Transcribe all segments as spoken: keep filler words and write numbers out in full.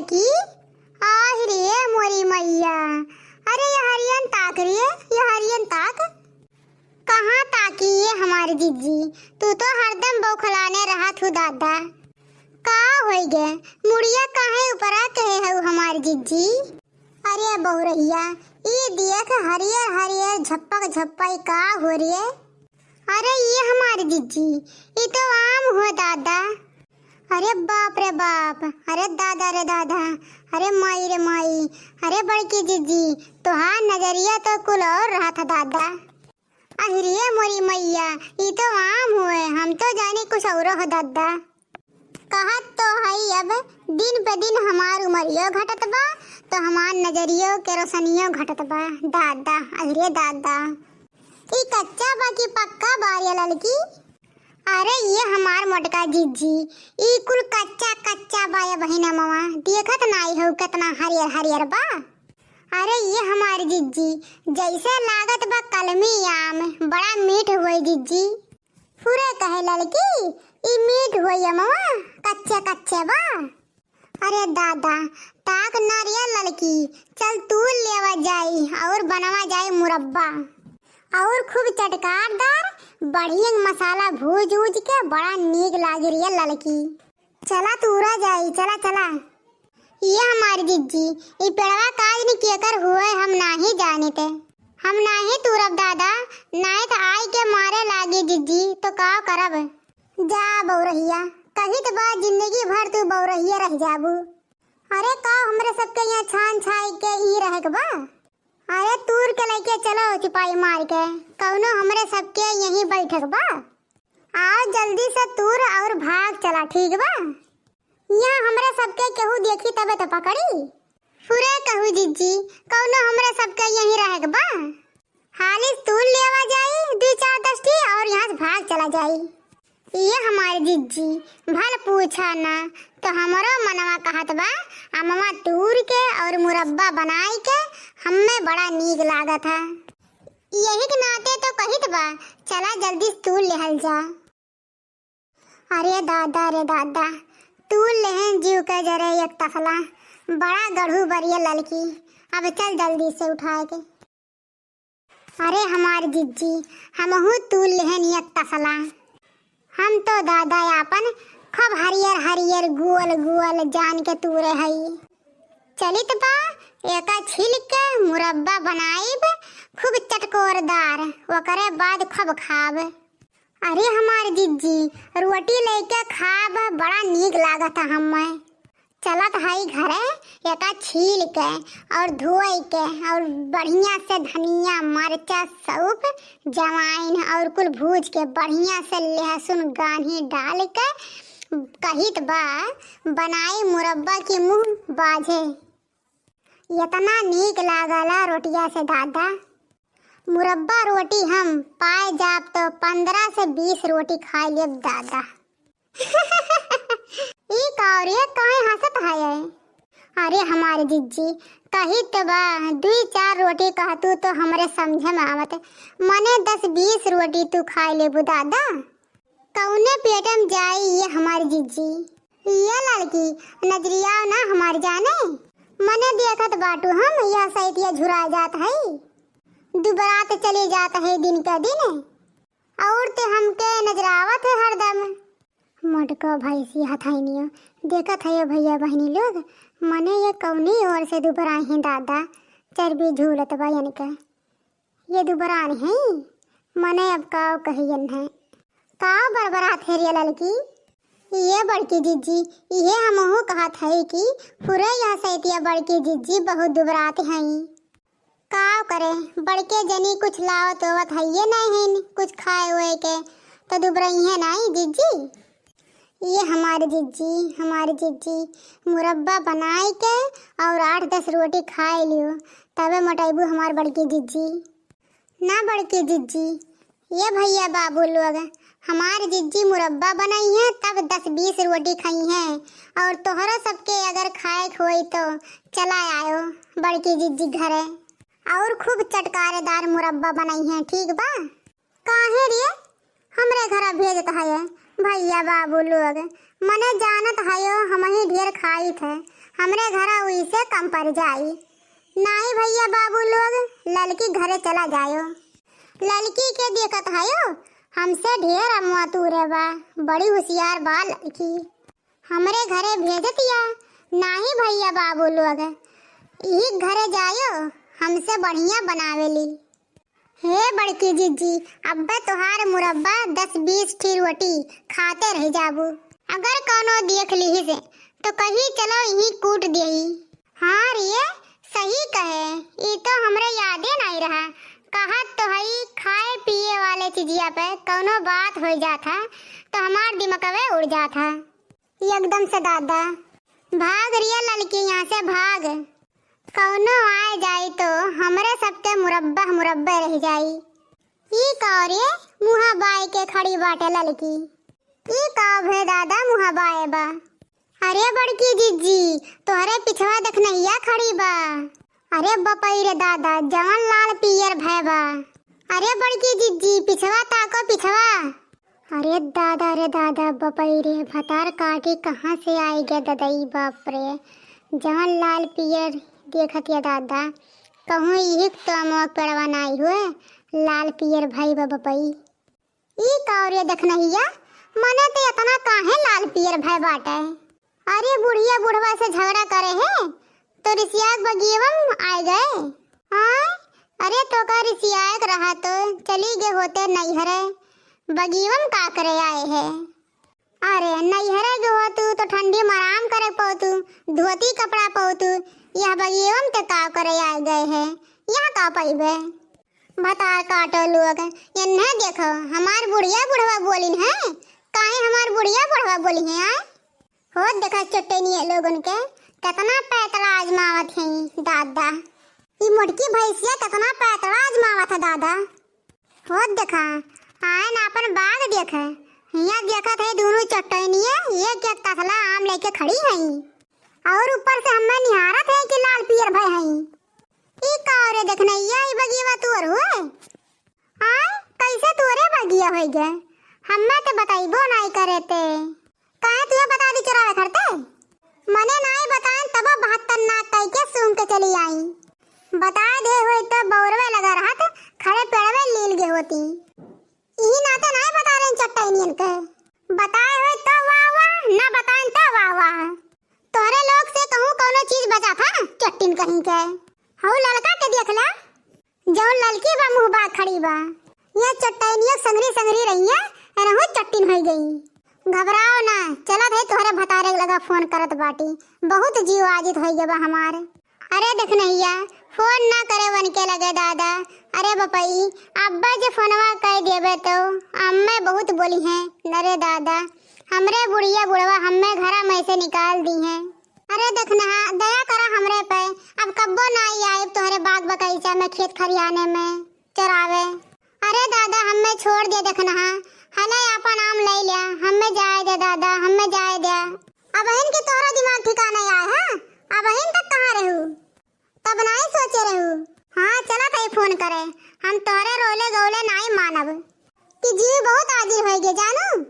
कि, आहि रे मोरी मइया, अरे ये हरियन ताक रे, ये हरियन ताक। कहाँ ताकी ये हमार जिज्जी, तू तो हरदम बौखलाने रहत हू दादा। का होई गे, मुड़िया काहे ऊपरा कहे हऊ हमार जिज्जी? अरे बउरहिया, ई देख हरियर हरियर झप्पक झप्पा ई का हो रे? अरे ये हमार जिज्जी, ई तो आम हो दादा। अरे बाप रे बाप, अरे दादा रे दादा, अरे माई रे माई, अरे बड़की जिज्जी, तोहार नजरिया तो कुल और रहा था दादा। अहिरे मोरी मइया, ई तो आम हुए, हम तो जानी कुछ औरो हो दादा। कहत तो हई अब दिन पे दिन हमार उमरियो घटत बा, तो हमार नजरियो के रोशनियो घटत बा। दादा, अहिरे दादा, ई कच्चा बा कि पक्का बा रे ललकी? अरे ये हमार मोटका जिज्जी, ई कुल कच्चा कच्चा बा ये बहिन अमवा, देखत नाई हो कितना हरियर हरियर बा। अरे ये हमार जिज्जी, जैसे लागत बा कलमी आम, बड़ा मीठ हुए जिज्जी। फुरे कहे ललकी, ई मीठ हुए अमवा, कच्चे कच्चे बा। अरे दादा, ताक ना रे ललकी, चल तूर लेवा जाई और बनवा जाई मुरब्बा। और खूब चटकारदार, बढ़िया मसाला भूज उज के बड़ा नीक लागी रे ललकी। चला तूरा जाई, चला चला। ये हमार जिज्जी, ई पेड़वा काज न केकर हुए हम नाही जानित। हम नाही तूरब दादा, नाही त आई के मारे लागी जिज्जी, तो का करब? जा बउरहिया, कहित बा जिंदगी भर तू बउरहिया रह जाबू। अरे का हमरे सबके यहाँ छान छाई के ई रहे के बा? अरे तूर के लेके चलो चिपाई मार के, कौनो हमरे सबके यहीं बैठक बा। आओ जल्दी से तूर और भाग चला, ठीक बा? यहाँ हमरे सबके केहू देखी तबे तो पकड़ी। फुरे कहू जिज्जी, कौनो हमरे सबके यहीं रहे के बा। हाली तूर लेवा जाई, दुई चार दस ठी और यहाँ से भाग चला जाई। ये हमार जिज्जी, भल पूछा ना, तो हमरो मनवा कहत बा, अमवा तूर के और मुरब्बा बनाई के हम्मे बड़ा नीक लागत है। यही के नाते तो कहित बा, चला जल्दी तूर लेहल जा। अरे दादा रे दादा, तूर लेहन जीव के जरे एक तसला, बड़ा गढ़ू बरिया ललकी, अब चल जल्दी से उठाए के। अरे हमार जिज्जी, हमहू तूर लेहन एक तसला। हम तो दादा आपन खूब हरियर हरियर गुअल गुअल जान के तूरे हई। चलित बा, एका छील के मुरब्बा बनाइब, खूब चटकोरदार, ओकरे बाद खूब खाब। अरे हमार जिज्जी, रोटी लेके खाब, बड़ा नीक लागत है हम्मे। चलत हई घरे, एका छील के और धोई के और बढ़िया से धनिया, मरचा, सौंफ, जवाइन और कुल भूज के बढ़िया से लहसुन गान्ही डाल के कहित बा, बनाई मुरब्बा की मुँह बाझे। इतना नीक लागला रोटिया से दादा। मुरब्बा रोटी हम पाए जाब तो पन्द्रह से बीस रोटी खाए लेब दादा। ई का रे, काहे हंसत है? अरे हमार जिज्जी, कही तो बा, दुई चार रोटी कहतू तो हमरे समझे में आवत, मने दस बीस रोटी तू खाए लेबू दादा। कौने पेट में जाई ये हमार जिज्जी? ये ललकी, नजरिया ना हमार जाने, मने देखत बाटू हम यह सैतिया झुरा जात है, दुबरात चली जात है दिन के दिन। और ते हमके नजरावत है हरदम। मोटको भैंसी हथैनियो देखत है भैया बहनी लोग, मने ये कौनी ओर से दुबराई हैं दादा, चर्बी झूलत बा इनके। ये दुबरान है, मने अब काव कहियन है। काव बरबरात है रे ललकी? ये बड़की जिज्जी, इहे हमहू कहत है कि फुरे यह सैतिया बड़की जिज्जी बहुत दुबरात हैं। काव करे, बड़के जनी कुछ लावत ओवत हइये नाहीं, कुछ खाए ओए के, तो दुबरइहे नाहीं जिज्जी। ये हमार जिज्जी, हमार जिज्जी, मुरब्बा बनाई के और आठ दस रोटी खाए लियो, तबे मोटाइबू हमार बड़की जिज्जी। ना बड़की जिज्जी, ये भैया बाबू लोग, हमार जिज्जी मुरब्बा बनइहे, तब दस बीस रोटी खइहे। और तोहरो सबके अगर खाए के होई तो चला आयो बड़की जिज्जी घरे, और खूब चटकारेदार मुरब्बा बनइहे, ठीक बा? काहे रे, हमरे घरा भेजत है, भइया बाबू लोग, मने जानत हयो, हमही ढेर खाइत है, हमरे घरा उइसे कम परि जाई। नाहीं भइया बाबू लोग, ललकी घरे चला जायो। ललकी के देखत हयो, हमसे ढेर अमवा तूरे बा, बड़ी हुसियार बा ललकी। हमरे घरे भेजतिया। नाहीं भइया बाबू लोग, इही घरे जायो, हमसे बढ़िया बनावेली। हे बड़की जिज्जी, अब्बे तोहार मुरब्बा दस बीस ठी रोटी खाते रहि जाबू। अगर कउनो देख लिहिस तो कही, "चलो इही कूट देई।" हाँ रे, सही कहे, ई तो हमरे यादे नाहीं रहा। कहत तो हई, खाए पिए वाले चीजिया पे कउनो बात होइ जात है तो हमार दिमकवे उड़ जात है। एकदम से दादा, भाग रिया ललकी, यहाँ से भाग। कउनो आए जाई तो हमरे सबके मुरब्बा मुरब्बे रहि जाई। ई का रे, मुँहा बाए के खड़ी बाटे ललकी। ई का भे दादा, मुँहा बाए बा? अरे बड़की जिज्जी, तोहरे पिछवा देखनहिया खड़ी बा। अरे बपई रे दादा, जवन लाल पियर भय बा। अरे बड़की जिज्जी, पिछवा ताको, पिछवा। अरे दादा रे दादा, बपई रे, भतार काटी कहाँ से आइ गया ददई, बाप रे। जवन लाल पियर देखत या दादा, कहूँ इहिक तो अमवा पेड़वा नाई हुए, लाल पियर भई बा बपई। ई का रे देखनहिया, मने तो इतना काहे लाल पियर भय बाटे? अरे बुढ़िया बुढ़वा से झगड़ा करे है तो रिसिया के बगियवम आए गए। हाँ, अरे तोका रिसियाए के रहा तो चली गए होते नैहरे, बगियवम का करे आए है? अरे नैहरे गए होतू तो ठंडी में आराम करे पौतू, धोती कपड़ा पौतू, यह बगियवम ते का करे आए गए है, यहाँ का पैबे? भतार काटो लोग, एन्हे देखो, हमार बुढ़िया बुढ़वा बोलिन है, काहे हमार बुढ़िया बुढ़वा बोलिन है, आय? होत देखा चट्टनिया लोगन के, केतना पैतरा आजमावत हैं दादा। ई मोटकी भैंसिया केतना पैतरा आजमावत है दादा। होत देखा, आयन आपन बाग देखे, हियाँ देखत है दुनू चट्टनिया, एक एक तसला आम लेके खड़ी हैं। और ऊपर से हमें निहारत है कि लाल पियर भय हैं। ई का रे देखनैया, ई बगियवा तोर हुए? आय, कैसे तोरे बगिया होइ गए? हम्मे तो बतइबो नाई करे ते। काहे तुहे बता दी चोरावे खरते? मने नाई बताएन तबो बहत्तर नाक कई के सूंघ के चली आई। बताए दे होई तो बौरवे लगा रहत, खड़े पेड़वे लील गे होती। इही नाते नाई बता रहे चट्टैनियन के। बताए होई तो वाह वाह, ना बताएन तो वाह वाह। तोहरे लोग से कहूँ कौनो चीज बचा था, चट्टिन कहीं के। हऊ ललका के देख ला, जौन ललकी बा मुँह बा खड़ी बा। ये चट्टैनिया संगरी संगरी रही है, रहू चट्टिन होइ गई। घबराओ ना, चलत है तोहरे भतारे लगा फोन करत बाटी। बहुत जीव आजित होइ गवा हमार। अरे देखनहिया, फोन ना करे वन के लगे दादा। अरे बपई, अब्बा जे फोनवा कह देबे तो अम्मे बहुत बोली हैं। अरे दादा, हमरे बुढ़िया बुढ़वा हम्मे घरा में से निकाल दी हैं। अरे देखनहा, दया करा हमरे पे, अब कब्बो ना आई आइब तोहरे बाग बगीचा में, खेत खरियाने में चरावे। अरे दादा, हम्मे छोड़ दे देखनहा, हले आपन आम ले लिया, हम्मे जाए दे दादा, हम्मे जाए दे। अबहिन के तोहरा दिमाग ठिकाने आए है, अबहिन तक कहाँ रहू? तब नाई सोचे रहू। हाँ, चला तई फोन करे, हम तोहरे रोले गौले नाई मानब। कि जीव बहुत आजिर होइ गे जानू।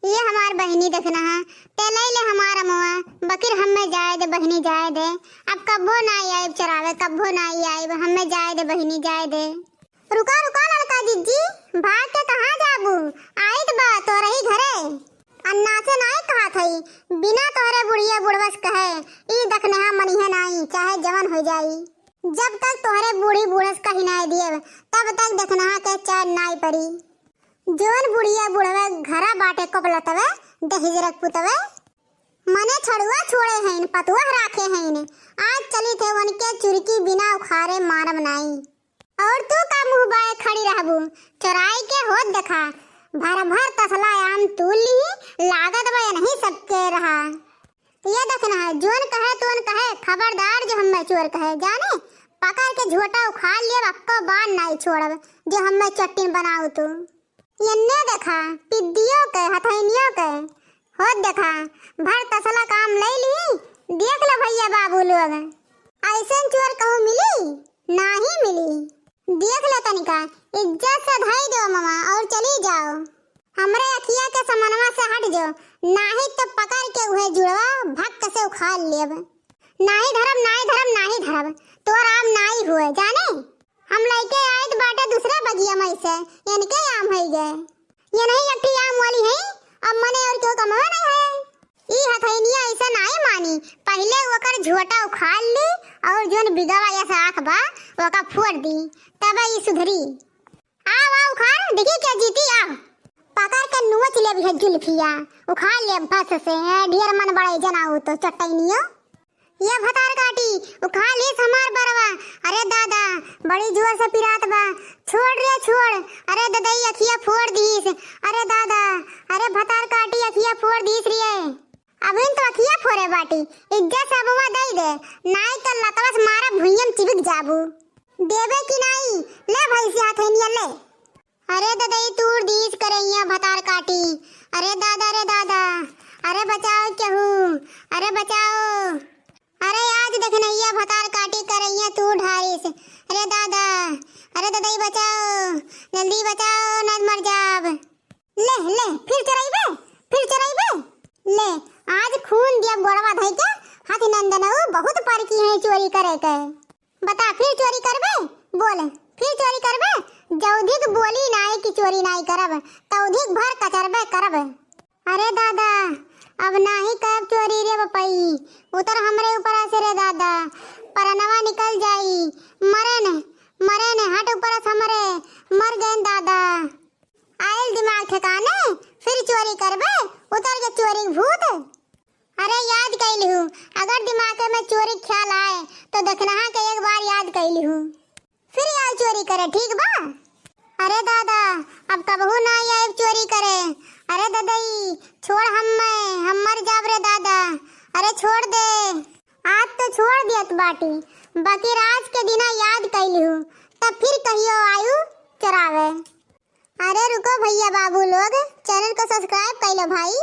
ये हमार बहिनी देखनहा, ते ले ले हमार अमवा, बकिर हम्मे जाए दे बहिनी जाए दे। अब कब्बो नाई आइब चरावे, कब्बो नाई आइब, हम्मे जाए दे बहिनी जाए दे। रुका रुका ललका जिज्जी, भाग के कहाँ जाबू? आइत बा तोरही घरे। अन्ना से नाई कहत हई, बिना तोहरे बुढ़िया बुढ़वस कहे, ई दखनहा मनिहे नाई, चाहे जवन होइ जाई। जब तक तोहरे बूढ़ी बूढ़स कही नाई दिएब, तब तक दखनहा के चैन नाई परी। जवन बुढ़िया बुढ़वे घरा बाटे कोपलतवे, दहिजरक पुतवे, मने छड़ुआ छोड़े हईन, पतुआ राखे हईन। आज चली थे उनके चुरकी बिना उखारे मारब नाई। और तू का मुँह बाए खड़ी रहबू? चोराई के होत देखा, भर भर तसला आम तूल ली, लागत बा एनही सबके रहा। ये देखनहा, जोन कहे तोन कहे, खबरदार जो हम्मे चोर कहे, जाने, पकड़ के झोटा उखाड़ लेब, अक्को बार नाई छोड़ब, जो हम्मे चट्टिन बनाऊ तू। एन्ने देखा, पिद्दियो के, हथैनियो के, होत देखा, भर तसला काम ले ली, देख लो भइया बाबू लोग, ऐसन चोर कहूँ मिली? नाहीं मिली। देख लो तनिका, इज्जत से धई दो मामा और चली जाओ। हमरे अखिया के समनवा से हट जो, नाहीं तो पकड़ के उहे जुड़वा भक्क से उखाड़ लेब। नाहीं धरब, नाहीं धरब, नाहीं धरब, तोर आम नाहीं हुए, जाने? हम लइके आइत बाटे दूसरे बगिया में से, इनके आम होइ गए। ये नहीं एकठी आम वाली है, अब मने और क्यों कमवा नहीं है। ई हथैनिया ऐसा नाहीं मानी, पहिले ओकर झोटा उखाड़ ली और जोन बिगवा ऐसा आँख बा, ओका फोड़ दी, तब ई सुधरी। आव, आव, उखाड़, देखी के जीती, आव। पकड़ के नोच लेब है जुल्फिया, उखाड़ लेब फस से, ए, ढेर मन बड़े जनाऊ तो चटैनियो। ये भतार काटी, उखाड़ लीस हमार बरवा। अरे दादा, बड़ी जोर से पिरात बा। छोड़ रे, छोड़। अरे ददई, अखिया फोड़ दीस। अरे दादा, अरे भतार काटी, अखिया फोड़ दीस रे। अबहिन तो अखिया फोरे बाटी, इज्जत से अबवा दई दे, नाई तो लतवा से मारा भुइयम चिबिक जाबू। देबे कि नाई? ले भैंसी हथैनिया ले। अरे ददई तूर दीस करैया भतार काटी। अरे दादा रे दादा, अरे बचाओ केहू, अरे बचाओ। अरे आज देखनैया भतार काटी करैया तूर ढारिस। अरे दादा, अरे ददई बचाओ, जल्दी बचाओ, ना मर जाब। ले, ले, फिर चोरइबे, फिर चोरइबे। ले, आज खून दिया गोड़वा धइ के, हाथी नंदनऊ बहुत परकी है चोरी करे के। बता, फिर चोरी करबे? बोल, फिर चोरी करबे? जौधिक बोली नाई कि चोरी नाई करब, तौधिक भर कचरबे करब। अरे दादा, अब नाहीं करब चोरी रे बपई, उतर हमरे ऊपर से रे दादा, परनवा निकल जाई। मरेन, मरेन, हट ऊपर से हमरे, मर गएन दादा। आयल दिमाग ठिकाने, फिर चोरी करबे, उतर के चोरी भूत। अरे याद कइली हूँ, अगर दिमाग में चोरी ख्याल आए तो देखनहा के एक बार याद कइली हूँ, फिर आए चोरी करे, ठीक बा? अरे दादा, अब कबहू ना आए चोरी करे। अरे ददई, छोड़ हम्मे, हम मर जाब रे दादा। अरे छोड़ दे। आज तो छोड़ दियत बाटी, बाकी आज के दिना याद कइली हूँ, तब फिर कहियो आयु चोरावे। अरे रुको भैया बाबू लोग, channel को subscribe कर लो भाई।